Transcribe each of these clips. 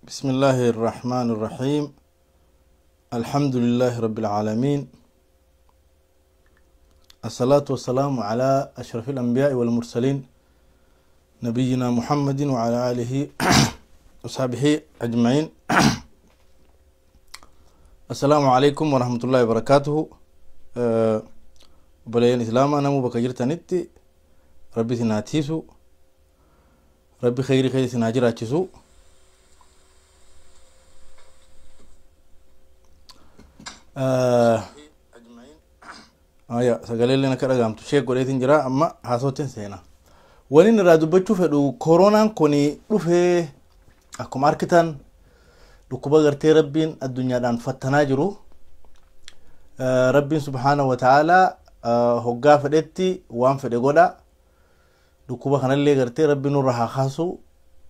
بسم الله الرحمن الرحيم. الحمد لله رب العالمين، الصلاة والسلام على أشرف الأنبياء والمرسلين نبينا محمد وعلى آله وصحبه أجمعين. السلام عليكم ورحمة الله وبركاته. بلين إسلام أنا مو بكجرت نتي ربي سناتيسو ربي خيري خير سناجراتيسو. Aya sagalee akka dhagahamtu sheek godheetiin jira amma haasootiin seena. Waliin irraa dubbachuu fedhu koronaan kun dhufee akkuma argitan dhukkuba gartee rabbiin addunyaadhaan fattanaa jiru. Rabbiin subhaana wa ta'aalaa hoggaa fedhetti waan fedhe godha. Dhukkuba kanallee gartee rabbiin nurra haa kaasu.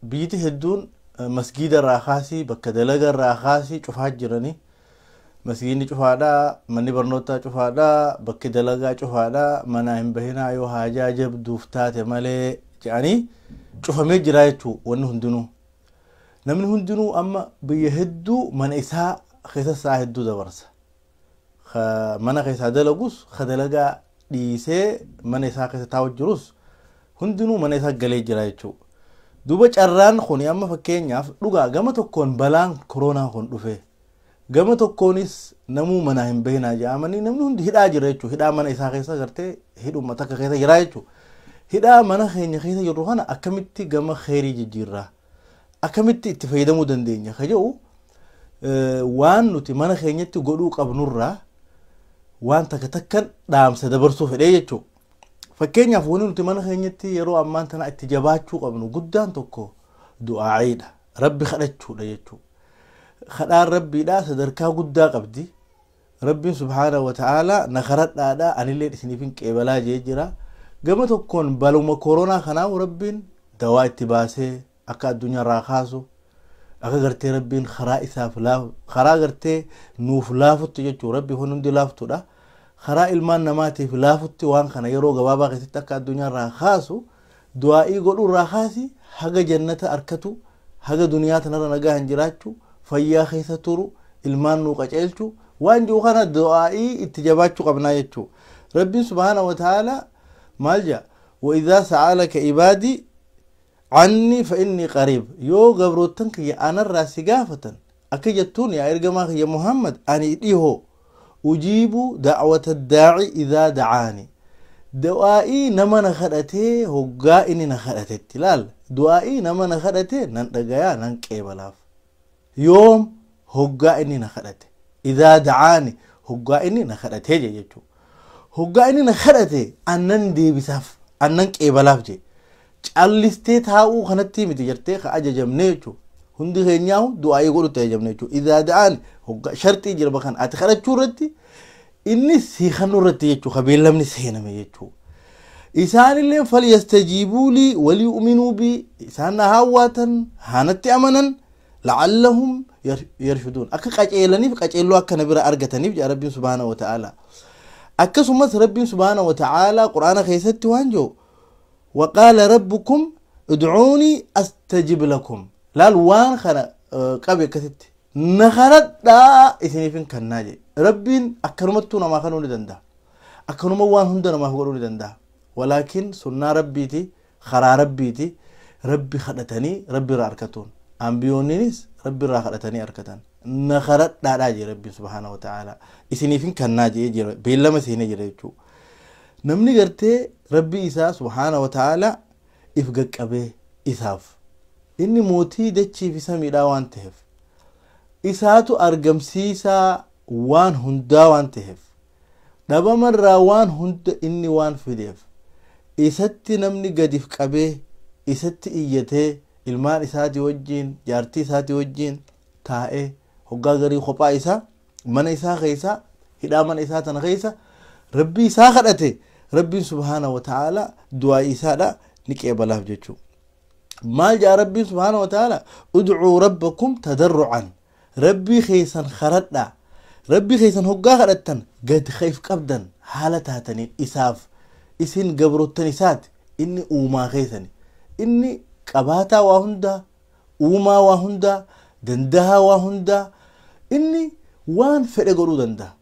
Biyyi hedduun masgiida irraa kaasii bakka dalagaa irraa kaasii cufaa jiranii. Masgiidni cufaadha, manni barnootaa cufaadha, bakki dalagaa cufaadha, mana hin bahinaa yoo haajaa jabduuf taate malee jedhanii cufamee jira jechuudha wanni hundinuu. Namni hundinuu amma biyya hedduu mana isaa keessa sa'a hedduu dabarsa. Mana keessaa dalagus, ka dalagaa dhiisee mana isaa keessa taa'u jirus hundinuu mana isaa galee jira jechuudha. Duuba carraan kun amma fakkeenyaaf dhugaa gama tokkoon balaan koronaa kun dhufe. Gama tokkoonis namuu mana hin bahinaa jedhamanii namni hundi hidhaa jira jechuudha. Hidhaa mana isaa keessa gartee hidhuma takka keessa jira jechuudha. Hidhaa mana keenya keessa jirru kana akkamitti gama kheyrii jijjiirraa? Akkamitti itti fayyadamuu dandeenya? Ka jedhu waan nuti mana keenyatti godhuu qabnurraa waan takka takkan dhaamsa dabarsuu fedhee jechuudha. Fakkeenyaaf wanni nuti mana keenyatti yeroo ammaan tana itti jabaachuu qabnu guddaan tokko du'aa'iidha. Rabbi kadhachuudha jechuudha. Kadhaan rabbiidha sadarkaa guddaa qabdi. Rabbiin subhaana wa ta'aalaa na kadhadhaadha anillee isiniif hin qeebalaa jee jira. Gama tokkoon baluma koronaa kanaaf rabbiin dawaa itti baasee akka addunyaarraa kaasu akka gartee rabbiin karaa isaaf laafu karaa gartee nuuf laafutti jechuudha. Rabbi kun hundi laaftudha. Karaa ilmaan namaatiif laafutti waan kana yeroo gabaabaa keessatti akka addunyaarraa kaasu du'aa'ii godhuurraa kaasi haga jannata arkatu haga duniyaa tanarra nagaa hin jiraachuu fayyaa keessa turu ilmaan nuu qaceelchu waan jiru kana du'aa'ii itti jabaachuu qabnaa jechuudha. Rabbiin subhaana wa ta'aalaa maal jedha? وإذا سألك عبادي عني فإني قريب. yoo gabroottan kiyya anarraa si gaafatan akka jettuun yaa ergamaa kiyya Muhammad ani dhihoo ujiibu da'wata daa'i idhaa da'aani. Du'aa'ii nama na kadhatee hoggaa inni na kadhatetti laal. Du'aa'ii nama na kadhatee nan dhagayaa nan qeebalaaf. Yoom hoggaa inni na kadhate idhaa da'aani hoggaa inni na kadhatee je jechuudha. Hoggaa inni na kadhate annan deebisaaf annan qeebalaaf je. Callistee taa'uu kanatti miti jettee ka ajajamne jechuudha. Hundi keenyaa du'aa'ii godhutti ajajamne jechuudha. Idhaa da'aani hoggaa sharxii jira bakkan ati kadhachuu irratti inni si kannuu irratti jechuudha. Ka beellamni seename jechuudha. Isaanillee falyastajiibuu lii waliyu'minuu bii isaan na haawwaatan haanatti amanan la'allahum yarshuduun akka qaceelaniif qaceelloo akka na bira argataniif jedha Rabbiin subhaana wa ta'aalaa. Akkasumas Rabbiin subhaana wa ta'aalaa Qur'aana keessatti waan jiru وقال ربكم ادعوني أستجب لكم. laal waan kana qabe akkasitti na kadhadhaa isiniifin kannaa jedhe. Rabbiin akkanumattuu namaa kennuu ni danda'a. Akkanuma waan hunda namaaf godhuu ni danda'a. Walaakin sunnaa rabbiiti karaa rabbiiti rabbi kadhatanii rabbi irraa arkatuun. Ambiyoonninis rabbi irraa kadhatanii arkatan. Na kadhadhaadhaa jedhe Rabbiin subhaana wa ta'aalaa. Isiniifin kannaa jedhee jira beellama seenee jira jechuudha. Namni gartee rabbi isaa subhaana wa ta'aalaa if qaqqabee isaaf inni mootii dachii fi samiidhaa waan ta'eef isaatu argamsiisaa waan hundaa waan ta'eef dhabamarraa waan hunda inni waan fideef isatti namni gadif qabee isatti iyyatee ilmaan isaatii wajjin jaartii isaatii wajjin taa'ee hoggaa garii kophaa isaa mana isaa keessa hidhaa mana isaa tana keessa rabbii isaa kadhate rabbiin subhaana wa ta'aalaa du'aa isaadha ni qeebalaaf jechuudha. Maal jedha rabbiin subhaana wa ta'aalaa? Udcuu rabbakum tadarrucan. Rabbii keessan kadhadhaa. Rabbii keessan hoggaa kadhattan gad if qabdan haala taataniin isaaf isin gabroottan isaati inni uumaa keessani. Inni qabaataa waa hundaa uumaa waa hundaa Dandahaa waa hundaa, inni waan fedhe godhuu danda'a.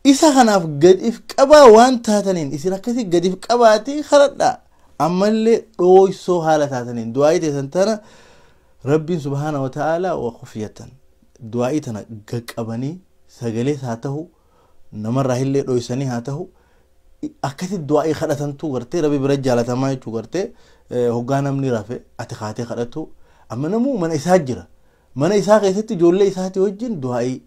Isa kanaaf gad if qabaa waan taataniin isin akkasii gad if qabaatii kadhadhaa. Ammallee dhooysoo haala taataniin du'aa'ii teessan tana Rabbiin subhaana wa ta'aalaa wa khufiyatan du'aa'ii tana gaqqabanii sagalees haa ta'u, namarraa illee dhooysanii haa ta'u, akkasitti du'aa'ii kadhatantu gartee Rabbi bira jaalatamaa jechuu. Gartee hoggaa namni rafe ati kaatee kadhatu. Amma namuu mana isaa jira, mana isaa keessatti ijoollee isaatii wajjin du'aa'ii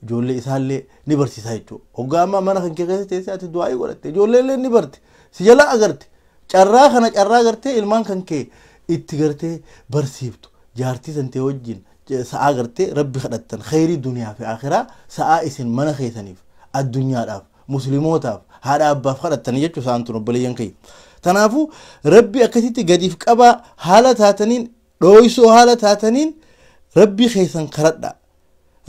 ijoollee isaallee ni barsiisa jechuudha. Hoggaa amma mana kan kee keessa teessee ati du'aa'ii godhatte, ijoollee illee ni barte, si jala agarte. Carraa kana carraa gartee ilmaan kan kee itti gartee barsiiftu, jaartii santee wajjin sa'aa gartee Rabbi kadhattan, khayrii duniyaa fi akhiraa, sa'aa isin mana keessaniif, addunyaadhaaf, muslimootaaf, haadha abbaaf kadhattanii jechuu isaan tun, obboleeyyan kiyya. Kanaafuu Rabbi akkasitti gadiif qabaa haala taataniin, dhooysoo haala taataniin Rabbi keessan kadhadha.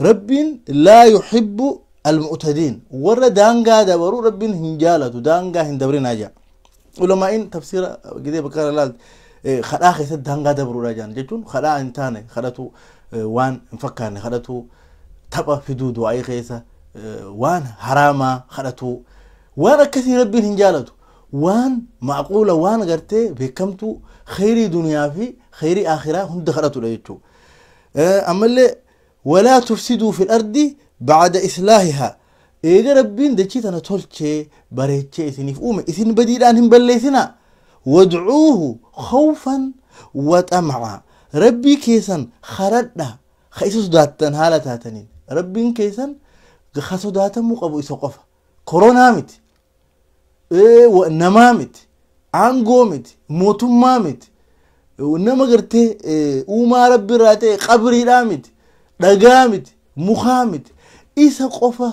Rabbiin laa yuhibbu almu'tadiin, warra daangaa dabaruu Rabbiin hin jaalatu, daangaa hin dabrinaa jedha. Ulamaa'iin tafsiira gidee bakka kana ilaalte kadhaa keessatti daangaa dabruudha jedhan, jechuun kadhaa hin taane kadhatu, waan hin fakkaanne kadhatu, tapha fiduu du'aa'ii keessa, waan haraamaa kadhatu, waan akkasii Rabbiin hin jaalatu. Waan macquula, waan gartee beekamtuu, khayrii duniyaa fi khayrii akhiraa hunda kadhatudha jechuudha. Ammallee walaa tufsiduu fil ardi ba'da islaahihaa, eega Rabbiin dachii tana tolchee bareechee isiniif uume isin badiidhaan hin balleessinaa. Wadcuuhu khawfan wa xam'aa, Rabbii keessan kadhadha ka isa sodaattan haala taataniin. Rabbiin keessan ka sodaatamuu qabu isa qofa, koronaa miti, namaa miti, aangoo miti, mootummaa miti, nama gartee uumaa Rabbi irraa ta'e qabriidhaa miti, dhagaa miti, mukaa miti. Isa qofa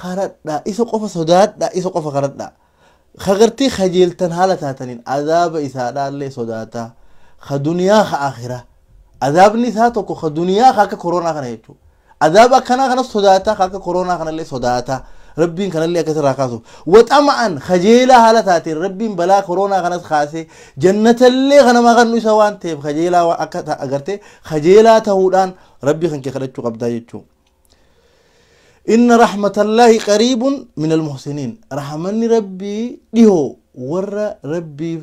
kadhadhaa, isa qofa sodaadhaa, isa qofa kadhadhaa ka gartee kajeeltan haala taataniin. Azaaba isaadhaallee sodaataa, ka duniyaa ka akhiraa. Azaabni isaa tokko ka duniyaa ka akka koronaa kana jechuudha. Azaaba akkanaa kanas sodaataa, ka akka koronaa kanallee sodaataa, Rabbiin kanallee akkasirraa kaasuuf. Waxama'an kajeelaa haala taateen, Rabbiin balaa koronaa kanas kaasee jannatallee kanamaa kan isa waan ta'eef kajeelaa akka agartee kajeelaa ta'uudhaan Rabbii kan kee kadhachuu qabdaa jechuudha. Inna rahmatallahi qariibun min almuhsiniin. Rahmanni Rabbii dhihoo warra Rabbiif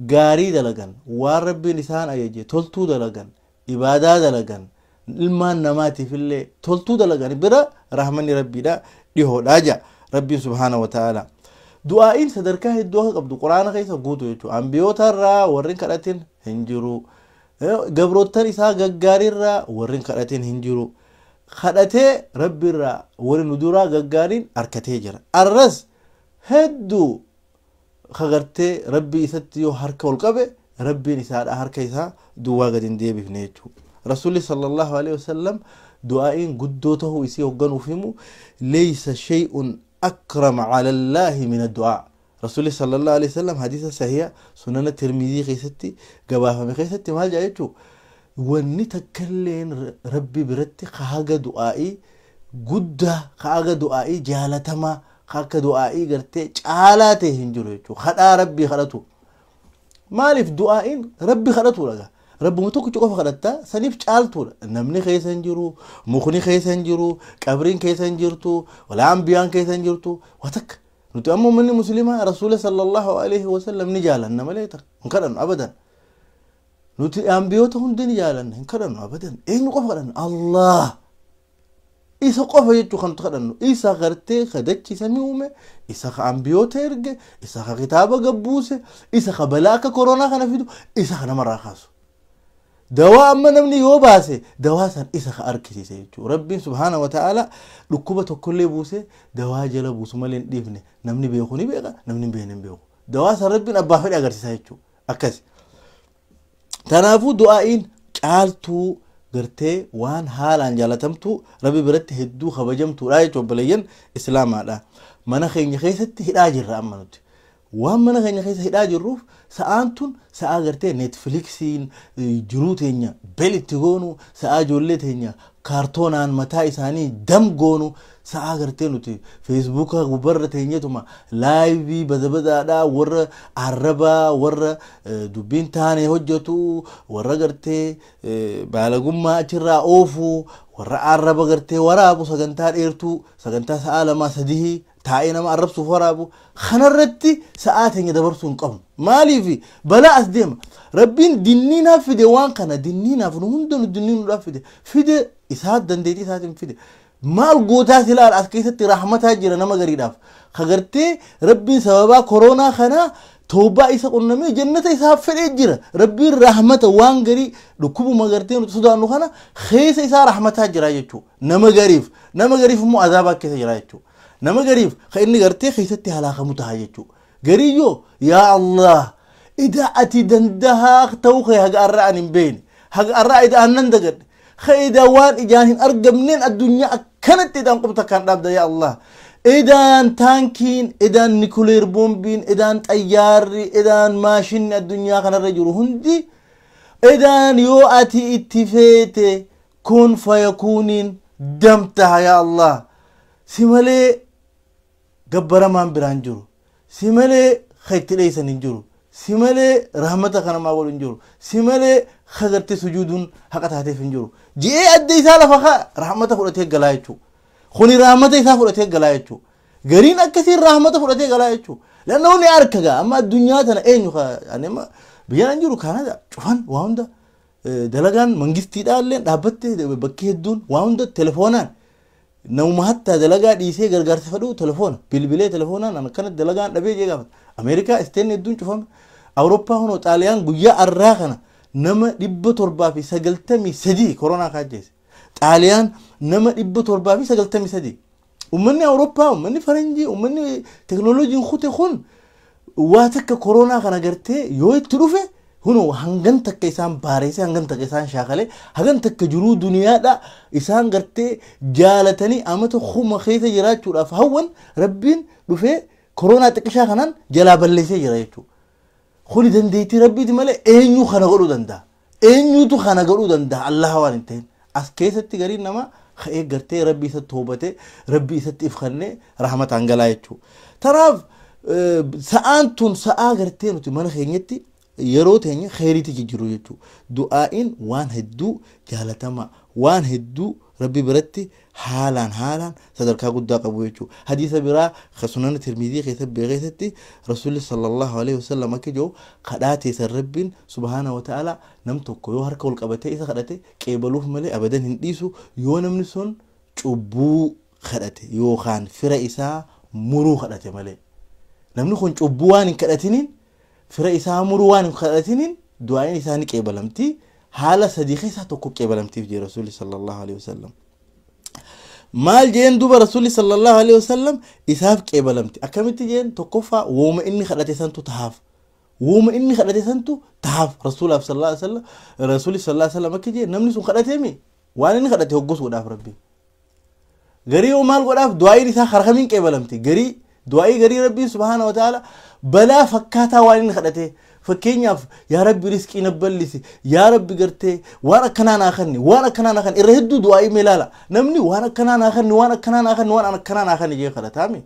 gaarii dalagan, waan Rabbiin isaan ajaje toltuu dalagan, ibaadaa dalagan, ilmaan namaatiif illee toltuu dalagan bira rahmanni Rabbiidha dhihoodha jedha Rabbiin subhaana wa ta'ala. Du'aa'iin sadarkaa hedduu akka qabdu Quraana keessa guutu jechuudha. Ambiyoota irraa warri hin kadhatin hin jiru. Gabroottan isaa gaggaariirraa warri hin kadhatin hin jiru. Kadhatee Rabbi irraa warri nu duraa gaggaariin harkatee jira. Arras hedduu kagartee Rabbi isatti yoo harka ol qabe Rabbiin isaadha harka isaa duwwaa gadi hin deebifne jechuudha. Rasuulli sallallahu alaihi wasallam du'aa'iin guddoo ta'uu isii hoogganuuf himu, leeysa shay'un akrama ala Allaahi min addu'aa. Rasuulli sallallahu alaihi wasallam hadiisa sahiha Sunana Tirmizii keessatti gabaafame keessatti maal jedha jechuudha? Wanni takkalleen Rabbi biratti ka haga du'aa'ii guddaa, ka haga du'aa'ii jaalatamaa, ka akka du'aa'ii gartee caalaa ta'e hin jiru jechuudha. Kadhaa Rabbii kadhatu. Maaliif? Du'aa'iin Rabbi kadhatudha. Rabbuma tokkicha qofa kadhattaa, saniif caaltuudha. Namni keessa hin jiru, mukni keessa hin jiru, qabriin keessa hin jirtu, walaa ambiyaan keessa hin jirtu. Waa takka. Nuti ammoo manni musliimaa Rasuula sallallahu alaihi wasallam ni jaalanna malee hin kadhannu abadan. Nuti ambiyoota hundi ni jaalanna, hin kadhannu abadan. Eenyu qofa kadhanna? Allah. Isa qofa jechuu kan nuti kadhannu. Isa gartee ka dachii samii uume, isa ka ambiyoota erge, isa ka kitaaba gabbuuse, isa ka balaa akka koronaa kana fidu, isa ka namarraa kaasu. Dawaa amma namni yoo baase dawaa san isa ka argisiise jechuudha. Rabbiin subhaana wa ta'ala dhukkuba tokkollee buuse dawaa jala buusu malee hin dhiifne. Namni beeku ni beeka, namni hin beekne hin beeku. Dawaa san Rabbiin abbaa fedhe agarsiisa jechuudha. Akkasi. Kanaafuu du'aa'iin caaltuu gartee waan haalaan jaalatamtu, Rabbi biratti hedduu kabajamtuudha jechuudha, obboleeyyan islaamaadha. Mana keenya keessatti hidhaa jirra amma nuti. Waan mana keenya keessa hidhaa jirruuf sa'aan tun sa'aa gartee Netflixiin jiruu teenya bel itti goonu, sa'aa ijoollee teenya kaartoonaan mataa isaanii dam goonu, sa'aa gartee nuti Facebooka gubbarra teenyetuma live badabadaadhaa warra arrabaa, warra dubbiin taane hojjetu, warra gartee baalagummaa achirraa oofu, warra arraba gartee waraabu, sagantaa dheertuu, sagantaa sa'aa 2-3 taa'ee nama arrabsuuf waraabu kanarratti sa'aa teenya dabarsuu hin qabnu. Maaliif balaa as deema? Rabbiin dinniinaaf fide waan kana, dinniinaaf nu hunda nu dinniinuudhaaf fide isaa dandeettii isaatiin fide. Maal gootaa silaal as keessatti rahmataa jira nama gariidhaaf. Ka gartee Rabbiin sababaa koronaa kanaa toobaa isa qunnamee jannata isaa fedhee jira. Rabbiin rahmata waan garii dhukkubuma gartee nuti sodaannu kana keessa isaa rahmataa jira jechuudha. Nama gariif, nama gariif immoo azaabaa keessa jira jechuudha. Nama gariif ka inni gartee keessatti halaakamu ta'a jechuudha. Gariyyoo yaa Allah idaa ati dandahaa ta'uu kee haga arraa ani hin beekne, haga arraa idaa annan dagadhe, ka idaa waan ijaan hin argamneen addunyaa akkanatti idaan qubta kan dhaabda yaa Allah. Idaan taankiin, idaan nikuleer boombiin, idaan xayyaarri, idaan maashinni addunyaa kanarra jiru hundi idaan yoo ati itti feete kun fayakuuniin damtaha yaa Allah. Si malee gabbaramaan biraan jiru, si malee ka itti dheessan hin jiru, si malee rahmata kanamaa godhu hin jiru, si malee ka gartee sujuuduun haqa taateef hin jiru. Ji'ee adda isaa lafa kaa rahmata fudhatee galaa jechuudha. Kuni rahmata isaa fudhatee galaa jechuudha. Gariin akkasiin rahmata fudhatee galaa jechuudha. Lannoo ni arka gaa amma addunyaa tana eenyu ani amma biyyaan jiru Kaanada cufan waa hunda dalagaan mangistiidhaa illee dhaabbatte bakki hedduun waa hunda telefoonaan namuma hatta dalagaa dhiisee gargaarsa fedhu telefoona bilbilee telefoonaan akkana dalagaan dhabee jee gaafata. Ameerikaa isteenni hedduun cufame. Awurooppaa hunoo Xaaliyaan guyyaa arraa kana nama 793 koronaa kaajjeese. Xaaliyaan nama 793. Uummanni Awurooppaa, uummanni Faranjii, uummanni teknooloojiin kute kun waa takka koronaa kana gartee yoo itti dhufe hunoo hangan takka isaan baareessee, hangan takka isaan shaakalee, hangan takka jiruu duniyaadha isaan gartee jaalatanii amata kuma keessa jiraachuudhaaf hawwan Rabbiin dhufee koronaa xiqqishaa kanaan jalaa balleessee jira jechuudha. Kuni dandeettii Rabbiiti malee eenyu kana godhuu danda'a? Eenyutu kana godhuu danda'a? Allah waan hin ta'in. As keessatti gariin namaa ka'ee gartee Rabbi isatti toobatee Rabbi isatti ifkannee rahmataan galaa jechuudha. Tanaaf sa'aan tun sa'aa gartee nuti mana keenyatti yeroo teenya kheyriitti jijjiiru jechuudha. Du'aa'iin waan hedduu jaalatamaa, waan hedduu Rabbi biratti haalaan haalaan sadarkaa guddaa qabu jechuudha. Hadiisa biraa sunana Tirmizii keessatti beekeessatti Rasuulli sallallahu alaihi wasallam akka jiru kadhaa teessan Rabbiin subhaana wa ta'ala nam tokko yoo harka ol qabatee isa kadhate qeebaluuf malee abadan hin dhiisu yoo namni sun cubbuu kadhate yookaan fira isaa muruu kadhate malee. Namni kun cubbuu waan hin kadhatiniin fira isaa muruu waan hin kadhatiniin du'aa'iin isaa ni qeebalamti. Haala sadii keessaa tokko qeebalamtiif jee Rasuulli sallallahu alaihi wasallam. Maal jeen duuba Rasuulli sallallahu alaihi wasallam isaaf qeebalamti. Akkamitti jeen tokkoffaa wooma inni kadhate santu tahaaf. Wooma inni kadhate santu tahaaf Rasuulaaf sallallahu alaihi wasallam. Rasuulli sallallahu alaihi wasallam akka jee namni sun kadhateemi waan inni kadhate hoggosuudhaaf Rabbi. Garii yoo maal godhaaf du'aa'iin isaa karaa kamiin qeebalamti? Garii du'aa'ii garii Rabbiin subhaana wa ta'ala balaa fakkaataa waan inni kadhate. Fakkeenyaaf yaa Rabbi riskii na bal'isi, yaa Rabbi gartee waan akkanaa naa kenni, waan akkanaa naa kenni, irra hedduu du'aa'ii mee ilaala. Namni waan akkanaa naa kenni, waan akkanaa naa kenni, waan akkanaa naa kenni jee kadhataami.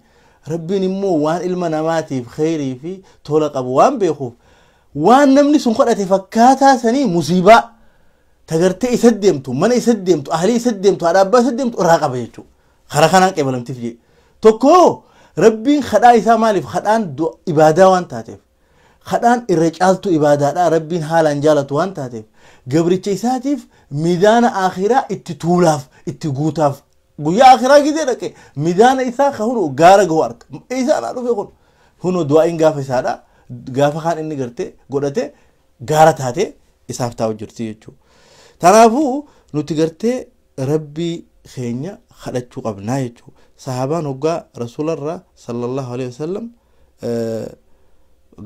Rabbiin immoo waan ilma namaatiif kheyrii fi tola qabu waan beekuuf waan namni sun kadhate fakkaataa sanii musiibaa tagartee isa deemtu, mana isa deemtu, ahlii isa deemtu, haadha abbaa isa deemtu irraa qaba jechuudha. Karaa kanaan qeebalamtiif jee. Tokko Rabbiin kadhaa isaa maaliif kadhaan ibaadaa waan taateef. Kadhaan irra caaltu ibaadaadha Rabbiin haalaan jaalatu waan taateef gabricha isaatiif miidaana akhiraa itti tuulaaf itti guutaaf guyyaa akhiraa gidee dhaqe miidaana isaa ka hunu gaara gahu arga isaa naa dhufe kun hunu du'aa'iin gaafa isaadha gaafa kaan inni gartee godhate gaara taate isaaf taa'u jirti jechuudha. Kanaafuu nuti gartee Rabbii keenya kadhachuu qabnaa jechuudha. Sahaabaan hoggaa Rasuularraa sallallahu alaihi wasallam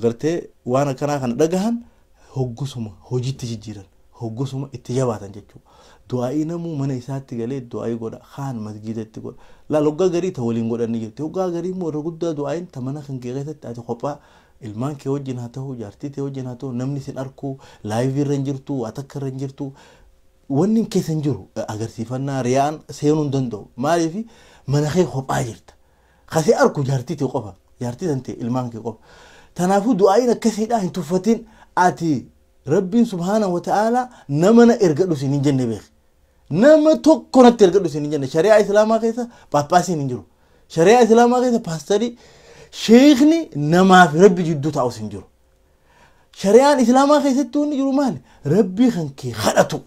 gartee waan akkanaa kana dhagahan hoggusuma hojiitti jijjiiran, hoggusuma itti jabaatan jechuudha. Du'aa'ii namuu mana isaatti galee du'aa'ii godha, kaan masgiidatti godha. Laal hoggaa garii ta waliin godhan ni jirti. Hoggaa garii immoo irra guddaa du'aa'iin ta mana kan kee keessatti ati kophaa Ilmaan kee wajjin haa ta'u, jaartii tee wajjin haa ta'u, namni sin arkuu, live irra hin jirtu, waa takka irra hin jirtu, wanni keessa hin jiru agarsiifannaa riyaan seenuu hin danda'u. Maaliif? Mana kee kophaa jirta. Kasee arku jaartii tee qofa, jaartii tan tee, ilmaan kee qofa. Tanaafuu du'aayin akkasiidha, hin tuffatin. Ati Rabbiin subhaanahu wa ta'aalaa nama na ergadhu siin hin jenne, beeki. Nama tokko natti ergadhu siin hin jenne. Shari'aa Islaamaa keessa paappaasiin hin jiru. Shari'aa Islaamaa keessa paastarii, sheekni namaa fi Rabbi jidduu taa'us hin jiru. Shari'aan Islaamaa keessatti wanni jiru maali? Rabbii kan kee kadhatu.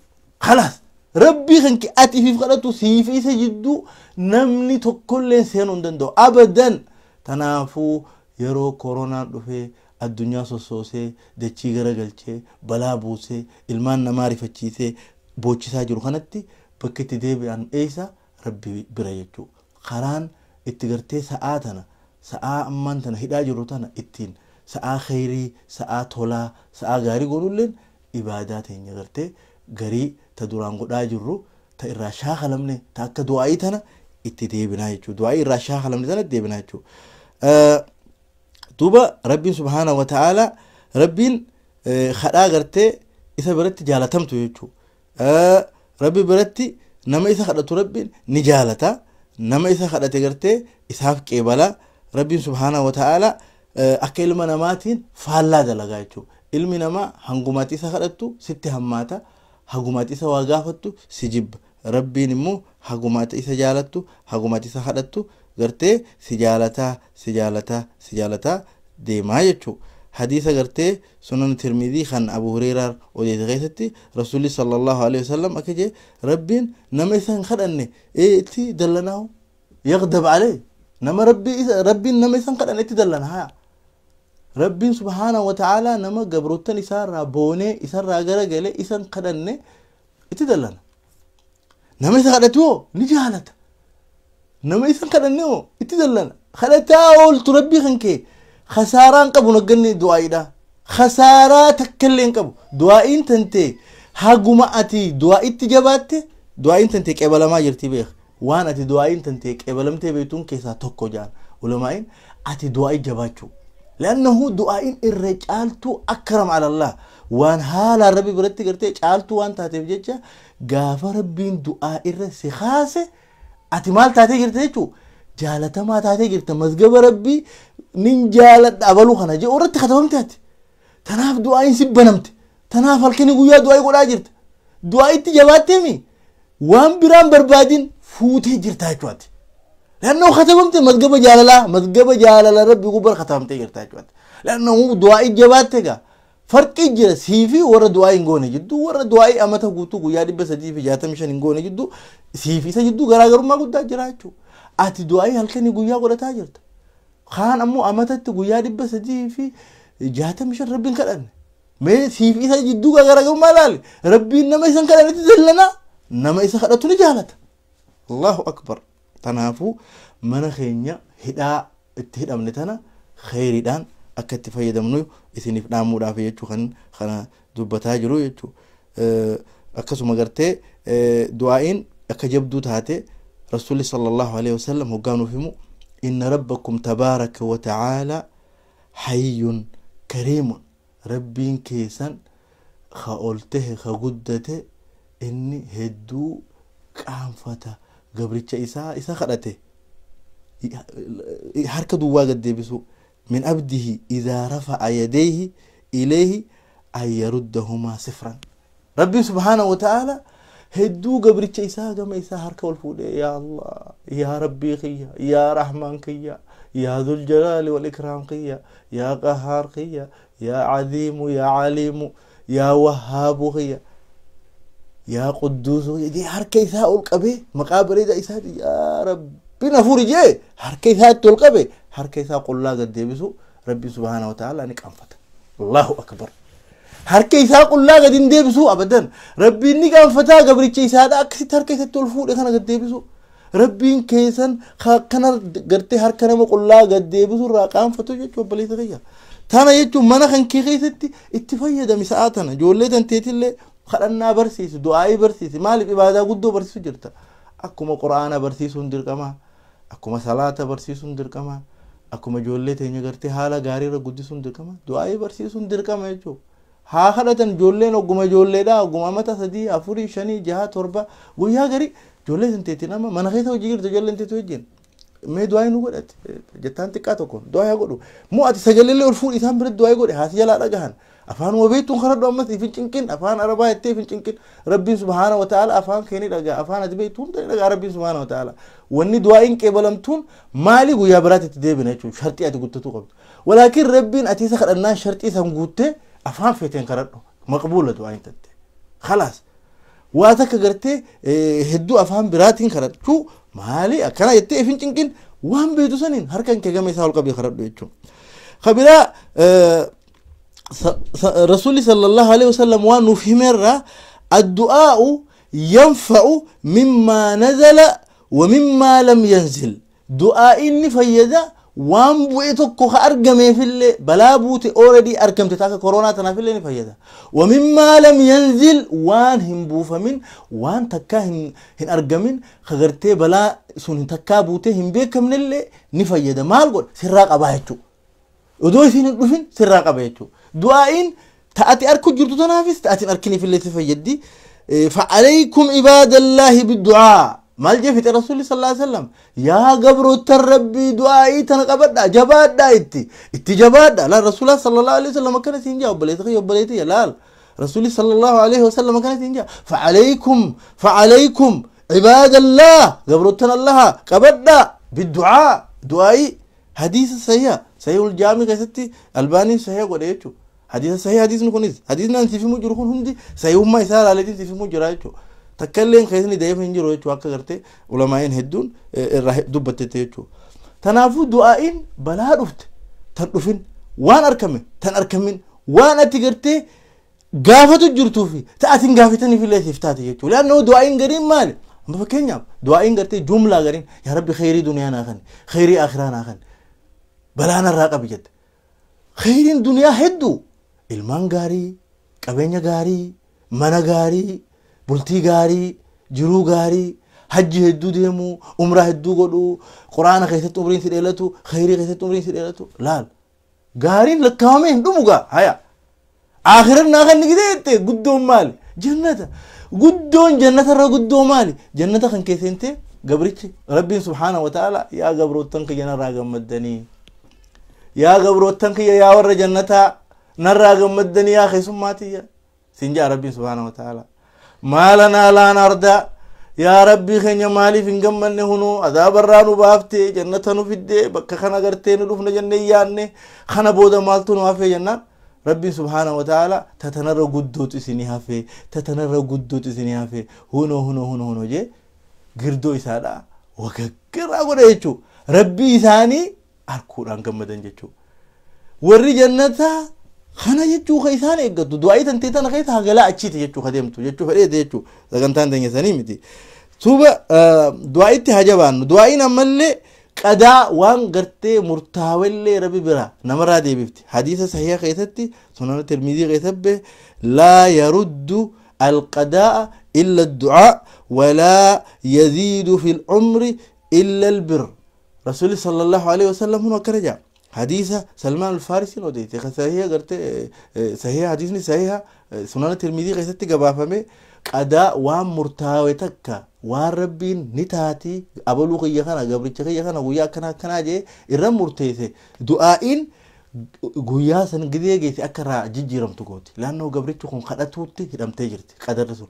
Khalaas. Rabbii kan kee ati ifiif kadhatu, siif isa jidduu namni tokkollee seenuu hin danda'u. Abadan. Tanaafuu yeroo koronaan dhufee addunyaa sossoosee, dachii garagalchee, balaa buusee, ilmaan namaa rifachiisee boochisaa jiru kanatti, bakki itti deebi'an eessa? Rabbi bira jechuudha. Karaan itti gartee sa'aa tana, sa'aa ammaan tana hidhaa jiru tana, ittiin sa'aa kheyrii, sa'aa tolaa, sa'aa gaarii godhulleen ibaadaa teenya gartee garii ta duraan godhaa jirru, ta irraa shaakalamne, ta akka du'aa'ii tana itti deebinaa jechuudha. Du'aa'ii irraa shaakalamne tana itti deebinaa jechuudha. Duuba Rabbiin subhaanahu wa ta'ala, Rabbiin kadhaa gartee isa biratti jaalatamtu jechuudha. Rabbi biratti nama isa kadhatu Rabbiin ni jaalata. Nama isa kadhate gartee isaaf qeebala. Rabbiin subhaanahu wa ta'ala akka ilma namaatiin faallaa dalagaa jechuudha. Ilmi namaa hangumaatti isa kadhattu sitti hammaata. Hagumaatti isa waa gaafattu si jibba. Rabbiin immoo hagumaatti isa jaalattu, hagumaatti isa kadhattu gartee si jaalataa, si jaalataa, si jaalataa deemaa jechuudha. Hadiisa gartee Sunan Tirmidii kan Abu Hureyraa odeesse keessatti Rasuulli sallallahu alaihi wasallam akka jee, Rabbiin nama isa hin kadhanne itti dallanaahu, yagdab alee nama Rabbii isa, Rabbiin nama isa hin kadhanne itti dallana haa. Rabbiin subhaanahu wa ta'aalaa nama gabroottan isaarraa boonee, isarraa garagalee isa hin kadhanne itti dallana. Nama isa kadhatu hoo ni jaalata. Nama isa hin kadhanne hoo itti dallana. Kadhataa ooltu Rabbii kan kee khasaaraa hin qabu nagganne du'aa'iidha. Khasaaraa takka illee hin qabu. Du'aa'iin tantee haguma ati du'aa'itti jabaatte du'aa'iin tantee qeebalamaa jirti, beek. Waan ati du'aa'iin tantee qeebalamtee beektuun keessaa tokko jaan ulamaa'iin ati du'aa'ii jabaachuu. Li'annahu du'aa'iin irra caaltuu akkaram alallah, waan haalaan Rabbi biratti gartee caaltuu waan taateef jecha, gaafa Rabbiin du'aa irra si kaase ati maal taatee jirta jechuu? Jaalatamaa taatee jirta. Mazgaba Rabbii nin jaaladha abaluu kana jedhu irratti katabamte ati. Tanaaf du'aa'iin si banamte. Tanaaf halkanii guyyaa du'aa'ii godhaa jirta. Du'aa'itti jabaatteemi waan biraan barbaadin fuutee jirta jechuu ati. Lannoo katabamte mazgaba jaalalaa, mazgaba jaalala Rabbi gubbaa katabamtee jirta jechuudha. Lannoo du'aa'ii jabaatte egaa farqii jira sii fi warra du'aa'ii hin goone jidduu, warra du'aa'ii amata guutuu guyyaa 365 hin goone jidduu, sii fi isa jidduu garaagarummaa guddaa jira jechuudha. Ati du'aa'ii halkanii guyyaa godhataa jirta. Kaan ammoo amatatti guyyaa 365 Rabbiin kadhanne. Mee sii fi isa jidduu garaagarummaa ilaali. Rabbiin nama isan kadhannetti dallanaa, nama isa kadhatu ni jaalata. Allahu akbar. Tanaafuu mana keenya hidhaa itti hidhamne tana kheyriidhaan akka itti fayyadamnu isiniif dhaamuudhaaf jechuu kan kana dubbataa jiru jechuu. Akkasuma gartee du'aa'iin akka jabduu taate Rasuulli sallallahu alaihi wasallam hoggaa nuuf himu, inna rabbakum tabaaraka wa ta'aala hayyun kariimun, Rabbiin keessan ka ol tahe, ka guddate, inni hedduu qaanfata gabricha isaa isa kadhate harka duwwaa gad deebisuu, min abdihi idaa rafa'a yadayhi ilayhi an yaruddahumaa sifran. Rabbiin subhaanahu wa ta'aala hedduu gabricha isaa gama isaa harka ol fuudhee, yaa Allah, yaa Rabbii kiyya, yaa Rahmaan kiyya, yaa Dhul Jalaali wal Ikraam kiyya, yaa Qahaar kiyya, yaa Cadiimu, yaa Caliimu, yaa Wahhaabu kiyya, yaa Qudduusu kiyya jee harka isaa ol qabee, maqaa bareedaa isaati yaa Rabbi na furi jee harka isaatti ol qabe, harka isaa qullaa gad deebisu Rabbiin subhaanahu wa ta'aala ni qaanfata. Allahu akbar. Harka isaa qullaa gad hin deebisu abadan. Rabbiin ni qaanfataa gabricha isaadha akkasitti harka isatti ol fuudhe kana gad deebisu. Rabbiin keessan akkana gartee harka nama qullaa gad deebisu irraa qaanfatu jechuun, obboleessa kiyya. Tana jechuun mana kan kee keessatti itti fayyadami sa'aa tana. Ijoollee tanteetillee kadhannaa barsiisi, du'aa'ii barsiisi. Maaliif? Ibaadaa guddoo barsiisu jirta. Akkuma Qura'aana barsiisuun dirqama, akkuma salaata barsiisuun dirqama. Akkuma ijoollee teenya gartee haala gaarii irra guddisuun dirqama, du'aa'ii barsiisuun dirqama jechuudha. Haa kadhatan ijoolleen ogguma ijoolleedha, ogguma amata 3, 4, 5, 6, 7 guyyaa garii ijoollee san teetiin amma mana keessa hojii jirtu ijoolleen teetu wajjin. Mee du'aa'ii nu godhate jettaan xiqqaa tokko du'aa'ii godhu. Moo ati sagaleellee ol fuudhi isaan biratti du'aa'ii godhe haasi jalaa dhagahan. Afaan wabeettuun kadhadhu ammas ifin cinqin, afaan arabaa jettee ifin cinqin. Rabbiin subhaana wa ta'ala afaan kee ni dhagaa, afaan ati beektu hunda ni dhagaa Rabbiin subhaana wa ta'ala. Wanni du'aa'iin qeebalamtuun maali guyyaa biraatti itti deebina jechuudha, sharxii ati guuttatuu qabdu. Walaakin Rabbiin ati isa kadhannaan sharxii san guuttee afaan feeteen kadhadhu maqbuula du'aa'iin tatte. Khalaas. Waa takka gartee hedduu afaan biraatiin kadhachuu maali akkana jettee ifin cinqin, waan beektu saniin harkan kee gama isaa ol qabee kadhadhu jechuudha. Kabiraa Rasuulli sallallahu alaihi wasallam waan nuuf himerraa addu'aa'u yanfa'u mimmaa nazala wa mimmaa lam yanzil. Du'aa'iin ni fayyada waan bu'e tokko ka argameefillee balaa buute already argamte taaka koronaa tanaafillee ni fayyada. Wa mimmaa lam yanzil waan hin buufamin, waan takkaa hin argamin ka gartee balaa sun takkaa buutee hin beekamnellee ni fayyada. Maal godha? Sirraa qabaa jechuudha. Odoo isiin hin dhufin sirraa qaba jechuudha. Du'aa'iin ta'ati arku jirtu tanaafis ta'atiin arkiniifillee si fayyaddi. Fa'alaykum ibaadallaahi biddu'aa. Maal jee fixe Rasuulli sallallahu alaihi wasallam? Yaa gabroottan Rabbii du'aa'ii tana qabadhaa, jabaadhaa itti jabaadhaa. Laal Rasuulaa sallallahu alaihi wasallam akkana siin jaa obboleessa kiyya obboleetiyya laal. Rasuulli sallallahu alaihi wasallam akkana siin jaa. Fa'alaykum ibaadallah gabroottan Allaha qabadhaa biddu'aa du'aa'ii. Hadiisa sahiha sahihul jaami keessatti Albaaniin sahiha godhe jechuudha. Hadiisa sahiha hadiisni kunis hadiisni an siif himuu jiru kun hundi sahihummaa isaa ilaaleetiin siif himuu jira jechuudha. Takka illeen keessni da'eef hin jiru jechuudha akka gartee ulamaa'in hedduun irraa dubbattette jechuudha. Kanaafuu du'aa'iin balaa dhufte tan dhufin, waan argame tan argamin, waan ati gartee gaafatu jirtuu fi ta'atiin gaafataniif illee siif taate jechuudha. Laannoo du'aa'iin gariin maali? Amma fakkeenyaaf du'aa'iin gartee jumlaa gariin yaa Rabbi kheyrii duniyaa naa kenni, kheyrii akhiraa naa kenni, balaa narraa qabi jette. Kheyriin duniyaa hedduu ilmaan gaarii, qabeenya gaarii, mana gaarii, bultii gaarii, jiruu gaarii, hajji hedduu deemuu, umraa hedduu godhuu, quraana keessatti umriin si dheeratu, kheyrii keessatti umriin si dheeratu. Laal gaariin lakkaa'amee hin dhumu gaa haya. Akhiran naa kan gidee jette guddoon maali? Jannata. Guddoon jannata irra guddoo maali? Jannata kan keesseentee gabrichi Rabbiin subhaana wa ta'ala yaa gabroottan kiyya narraa gammaddanii, yaa gabroottan kiyya yaa warra jannataa narraa gammaddanii yaa keessummaa tiyya siin jaa Rabbiin subhaana wa ta'ala. Maalanaa laan ardaa yaa Rabbii keenya maaliif hin gammanne hunoo azaabarraa nu baaftee jannata nu fiddee bakka kana gartee nu dhufna jennee yaanne kana booda maaltu nu hafee jennaan Rabbiin subhaana wa ta'ala tatanarra guddootu isinii hafee, tatanarra guddootu isinii hafee hunoo hunoo hunoo hunoo jee girdoo isaadha wagaggaraa godha jechuudha. Rabbii isaanii arkuudhaan gammadan jechuudha. Warri jannataa kana jechuu ka isaan eeggatu du'aa'ii tantee tana keessa hagalaa achiiti jechuu ka deemtu jechuu fedheete jechuu sagantaan teenya sanii miti. Tuuba du'aa'itti haa jabaannu. Du'aa'iin ammallee qadaa waan gartee murtaawellee Rabbi bira namarraa deebifti. Hadiisa sahiha keessatti sunana Tirmizii keessatti laa yaruddu alqadaa'a illa addu'aa walaa yaziidu fil umri illa albir. Rasuulli sallallahu alaihi wasallam hun akkana jedha. Hadiisa Salmaan Alfaarisiin odeesse kan sahiha gartee sahiha hadiisni sahiha sunana Tirmizii keessatti gabaafame qadaa waan murtaawe takka waan Rabbiin ni taati abaluu kiyya kana gabricha kiyya kana guyyaa akkana akkanaa jee irra murteesse du'aa'iin guyyaa san gizee geesse akka irraa jijjiiramtu gooti. Laannoo gabrichi kun kadhatuutti hidhamtee jirti qadarri sun.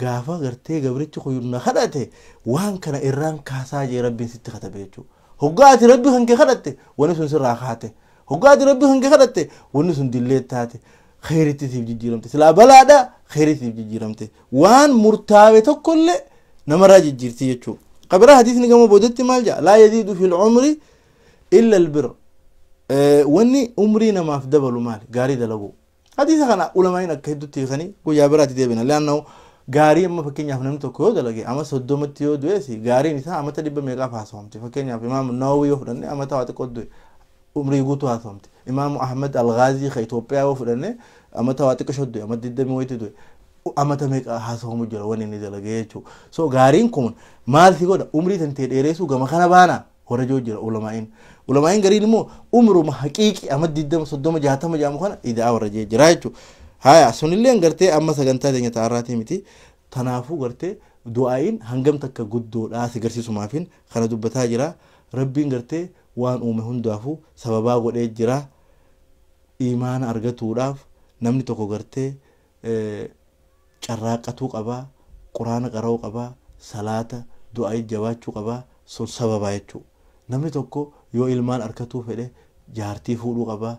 Gaafa gartee gabrichi kun na kadhate waan kana irraan kaasaa jee Rabbiin sitti katabe jechuudha. Hoggaa ati Rabbi kan kee kadhatte wanni sun sirraa kaate. Hoggaa ati Rabbi kan kee kadhatte wanni sun dillee taate. Kheyritti siif jijjiiramte. Silaa balaadha kheyritti siif jijjiiramte. Waan murtaawe tokkollee namarraa jijjiirti jechuudha. Qabiraa hadiisni gama boodatti maal jedha? Laa yaziidu fil umri illa albir. Wanni umrii namaaf dabalu maali? Gaarii dalaguu. Hadiisa kana ulamaa'in akka hedduutti hiikanii guyyaa biraatti deebina. Leannahu gaarii amma fakkeenyaaf namni tokko yoo dalage ama 30tti yoo du'es gaariin isaa amata 100 meeqaaf haasawamti. Fakkeenyaaf Imaam Nawawi yoo fudhanne amata waa xiqqoo du'e umrii guutuu haasawamti. Imaam Ahmad Al-Ghaazii ka Itoophiyaa yoo fudhanne amata waa xiqqoo du'e amata 20 wayitti du'e amata meeqa haasawamu jira wanni inni dalage jechuudha. So gaariin kun maal si godha? Umrii tantee dheereessuu gama kana baana. Warra jiru jira ulamaa'iin. Ulamaa'iin gariin immoo umruma haqiiqi amma 20 30 60 jedhamu kana idaa warra jee jira jechuudha. Haya sunillee gartee amma sagantaa teenya ta'arraatii miti. Tanaafuu gartee du'aa'iin hangam takka guddoodhaa si garsiisumaafin kana dubbataa jira. Rabbiin gartee waan uume hundaafuu sababaa godhee jira. Imaana argatuudhaaf namni tokko gartee carraaqatuu qabaa, quraana qara'uu qabaa, salaata du'aa'ii jabaachuu qabaa, sun sababaa jechuudha. Namni tokko yoo ilmaan argatuu fedhe jaartii fuudhuu qabaa,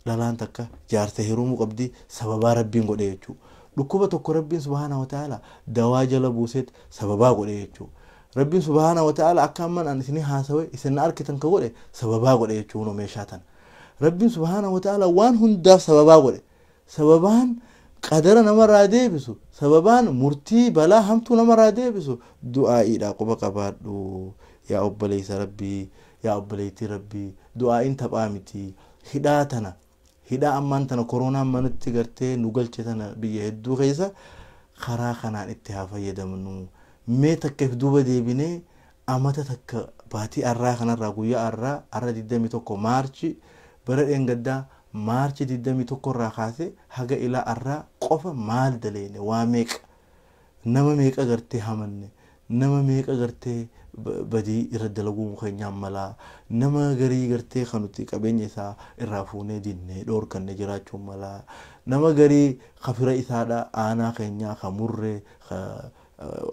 dhalaan takka jaarsa heerumuu qabdi, sababaa rabbiin godhe jechuudha. Dhukkuba tokko rabbiin subhaana wa ta'ala dawaa jala buuseet sababaa godhe jechuudha. Rabbiin subhaana wa ta'ala akka amman an isinii haasawe isin na arkitan ka godhe sababaa godhe jechuudha meeshaa tana. Rabbiin subhaana wa ta'ala waan hundaaf sababaa godhe. Sababaan qadara namarraa deebisu, sababaan murtii balaa hamtuu namarraa deebisu du'aa'iidha quba qabaadhu. Yaa obboleessa rabbii, yaa obboleettii rabbii, du'aa'iin taphaa miti. Hidhaa tana, hidhaa ammaan tana koronaan manatti gartee nu galche tana biyya hedduu keessa karaa kanaan itti haa fayyadamnu. Mee takka if duuba deebinee amata takka baatii arraa kanarraa guyyaa arraa arra 21 maarchi bara dheengaddaa maarchi 21 irraa kaasee haga ilaa arraa qofa maal daleene waa meeqa nama meeqa gartee hamanne nama meeqa gartee badii irra dalaguu keenyaan malaa nama garii gartee kan nuti qabeenya isaa irraa fuunee dinnee dhoorkanne jiraachuu malaa nama garii kafira isaadha aanaa keenyaa ka murree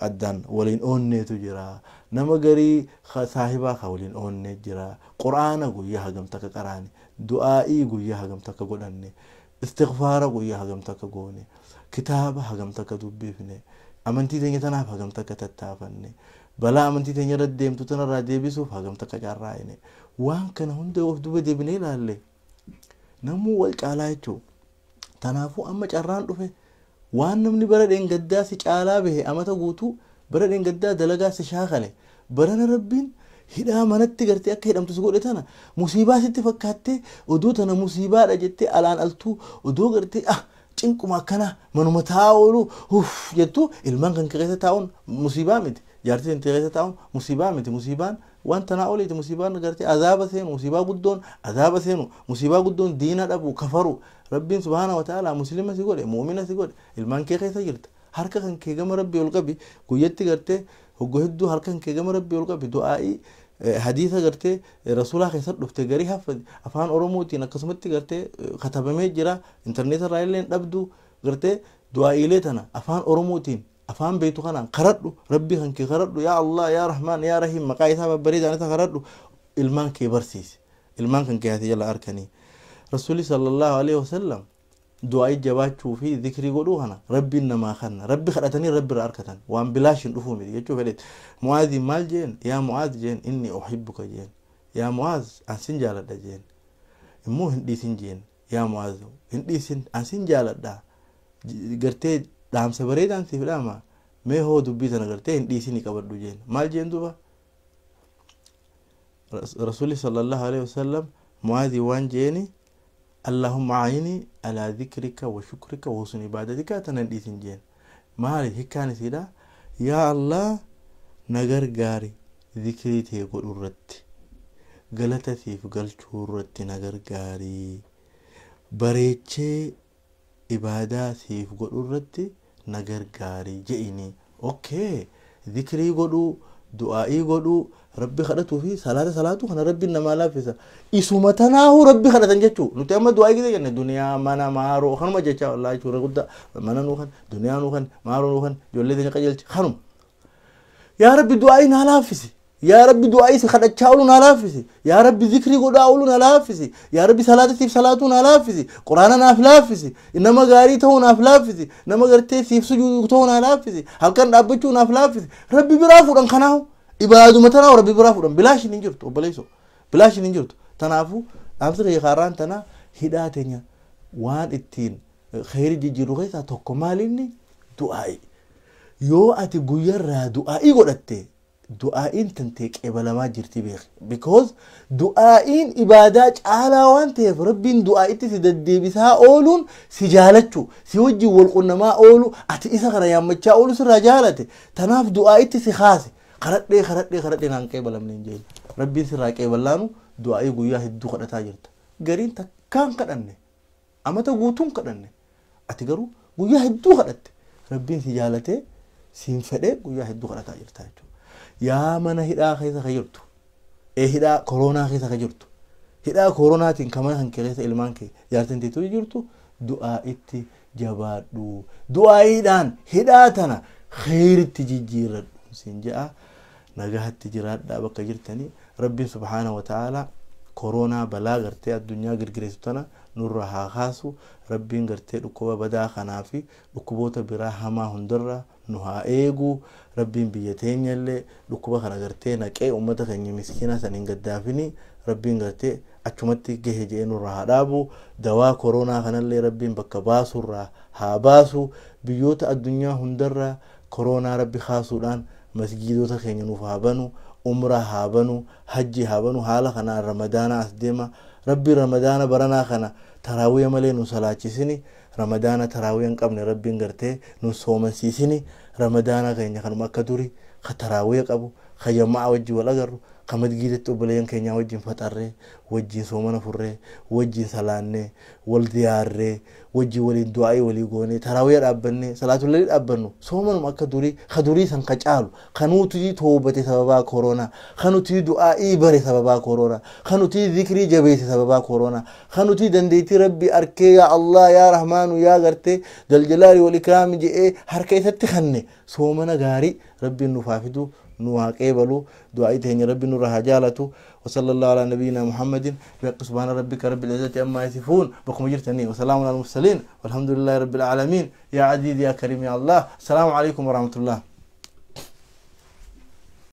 addaan waliin oonneetu jira nama garii saahibaa ka waliin oonnee jira quraana guyyaa hagam takka qaraane du'aa'ii guyyaa hagam takka godhanne istighfaara guyyaa hagam takka goone kitaaba hagam takka dubbifne amantii teenya tanaaf hagam takka tattaafanne balaa amantii teenya irra deemtu tanarraa deebisuuf hagam takka carraa'ine waan kana hunda of duuba deebinee ilaalle namuu wal caalaa jechuudha. Tanaafuu amma carraan dhufe waan namni bara dheengaddaa si caalaa bahe amata guutuu bara dheengaddaa dalagaa si shaakale barana rabbiin hidhaa manatti gartee akka hidhamtu si godhe tana musiibaa sitti fakkaattee oduu tana musiibaadha jettee alaan altuu oduu gartee ah cinquma akkana manuma taa'aa oolu uff jettu ilmaan kan keessa taa'uun musiibaa miti jaartii keessa taa'uun musiibaa miti musiibaan waan tanaa oliiti musiibaan gartee azaaba seenu musiibaa guddoon azaaba seenu musiibaa guddoon diina dhabu kafaru rabbiin subhaana wa ta'ala muslima si godhe mu'mina si godhe ilmaan kee keessa jirta harka kan kee gama rabbii ol qabi guyyatti gartee hoggo hedduu harka kan kee gama rabbii ol qabi du'aa'ii hadiisa gartee rasuulaa keessatti dhufte garii haffate afaan oromootiin akkasumatti gartee katabamee jira intarneeta irraa illee dhabdu gartee du'aa'iilee tana afaan oromootiin afaan beektu kanaan karadhu rabbii kan kee karadhu yaa Allah yaa Rahmaan yaa Rahiim maqaa isaa babbareedaan isa karadhu ilmaan kee barsiisi ilmaan kan kee haati jala arkanii rasuulli sallallahu alaihi wasallam du'aa'ii jabaachuu fi zikrii godhuu kana rabbiin namaa kanna rabbi kadhatanii rabbi irraa arkatan waan bilaash hin dhufuu miti jechuu fedheet Mu'aaziin maal jeen yaa Mu'aaz jeen inni uhibbuka jeen yaa Mu'aaz an sin jaaladha jeen immoo hin dhiisin jeen yaa Mu'aaz hin dhiisin an sin jaaladha gartee dhaamsa bareedaan siif dhaama mee hoo dubbii tana gartee hin dhiisinii qabadhu jeen maal jeen duuba rasuulli sallallahu alaihi wasallam Mu'aazii waan jeeni اللهم أعني على ذكرك وشكرك وحسن عبادتك تننديسن جين مالي هكاني سيدا يا الله نغر غاري ذكري تي قدرت غلطتي في غلچورت نغر غاري بريچه عبادة سيف قدرت نغر غاري جئني اوكي ذكري قدو دعائي قدو ربي خدته في صلاة صلاته خنا ربي إنما لا في إسمه تناه ربي خدته جتشو نتأمل دعائي كده يعني دنيا مانا مارو خنوم جتشا والله شو رقد مانا نوخن دنيا نوخن مارو نوخن جولي دنيا قجلت خنوم يا ربي دعائي نالافسي يا ربي دعائي خدت شاولو نالافسي يا ربي ذكري قد أولو نالافسي يا ربي صلاة سيف صلاته نالافسي قرآن نافلافسي إنما قاريته نافلافسي إنما قرتي سيف سجوده نالافسي هل كان أبتشو نافلافسي ربي برافو أن خناه ibaaduma tanaa rabbi biraa fuudhan bilaashin hin jirtu obboleessoo bilaashin hin jirtu tanaafuu dhaamsi kiyya kaaraan tana hidhaa teenya waan ittiin kheyri jijjiirru keessaa tokko maalinni du'aa'i yoo ati guyyarraa du'aa'ii godhatte du'aa'iin tantee qeebalamaa jirti beeki because du'aa'iin ibaadaa caalaa waan ta'eef rabbiin du'aa'itti si deddeebisaa ooluun si jaalachuu si wajjin wal qunnamaa oolu ati isa kana yaammachaa oolu sirraa jaalate tanaaf du'aa'itti si kaase karadhee karadhee karadhee naan qeebalamne hin jeen Rabbiin sirraa qeeballaanu du'aa'ii guyyaa hedduu kadhataa jirta. Gariin takkaan kadhanne, amata guutuun kadhanne, ati garuu guyyaa hedduu kadhatte. Rabbiin si jaalatee siin fedhee guyyaa hedduu kadhataa jirta jechuudha. Yaa mana hidhaa keessa ka jirtu, hidhaa koronaa keessa ka jirtu, hidhaa koronaatiin kan mana kan keessa ilmaan kee jaartiin teetu jirtu, du'aa'itti jabaadhu. Du'aa'iidhaan hidhaa tana kheyritti jijjiirradhu siin je'a. Nagahatti jiraadhaa bakka jirtanii. Rabbiin subhaana wa ta'ala koronaa balaa gartee addunyaa girgireessu tana nurra haa kaasu. Rabbiin gartee dhukkuba badaa kanaa fi dhukkuboota biraa hamaa hundarra nu haa eegu. Rabbiin biyya teenyallee dhukkuba kana gartee naqee ummata keenya miskiina san hin gaddaafini. Rabbiin gartee achumatti gahe jedhee nurra haa dhaabu. Dawaa koronaa kanallee Rabbiin bakka baasurraa haa baasu. Biyyoota addunyaa hundarraa koronaa Rabbi kaasuudhaan masgiidota keenya nuuf haa banu, umraa haa banu, hajji haa banu. Haala kanaan Ramadaana as deema. Rabbiin Ramadaana baranaa kana taraawiya malee nu salaachisini. Ramadaana taraawiya hin qabne Rabbiin gartee nu soomansiisini. Ramadaana keenya kanuma akka duri ka taraawiya qabu, ka jama'a wajjin wal agarru, ka masgiidatti obboleeyyan keenyaa wajjin faxarree, wajjin soomana furree, wajjin salaannee, wal ziyaarree, wajjin waliin du'aa'ii walii goonee, taraawiya dhaabbannee, salaatullee dhaabbannu, soomanuma akka durii ka durii san ka caalu, ka nuti toobate sababaa koronaa, ka nuti du'aa'ii bare sababaa koronaa, ka nuti zikrii jabeesse sababaa koronaa, ka nuti dandeettii Rabbi arkee yaa Allah yaa Rahmaanu yaa gartee daljalaali wal ikraami je'ee harka isatti kanne, soomana gaarii Rabbiin nuuf haa fidu, nu haa qeebalu. Du'aa'ii teenya Rabbi nurra haa jaalatu. وصلى الله على نبينا محمد بحق سبحان ربك رب العزة عما يصفون. بكم جرتني وسلام على المرسلين والحمد لله رب العالمين. يا عزيز يا كريم يا الله. السلام عليكم ورحمة الله.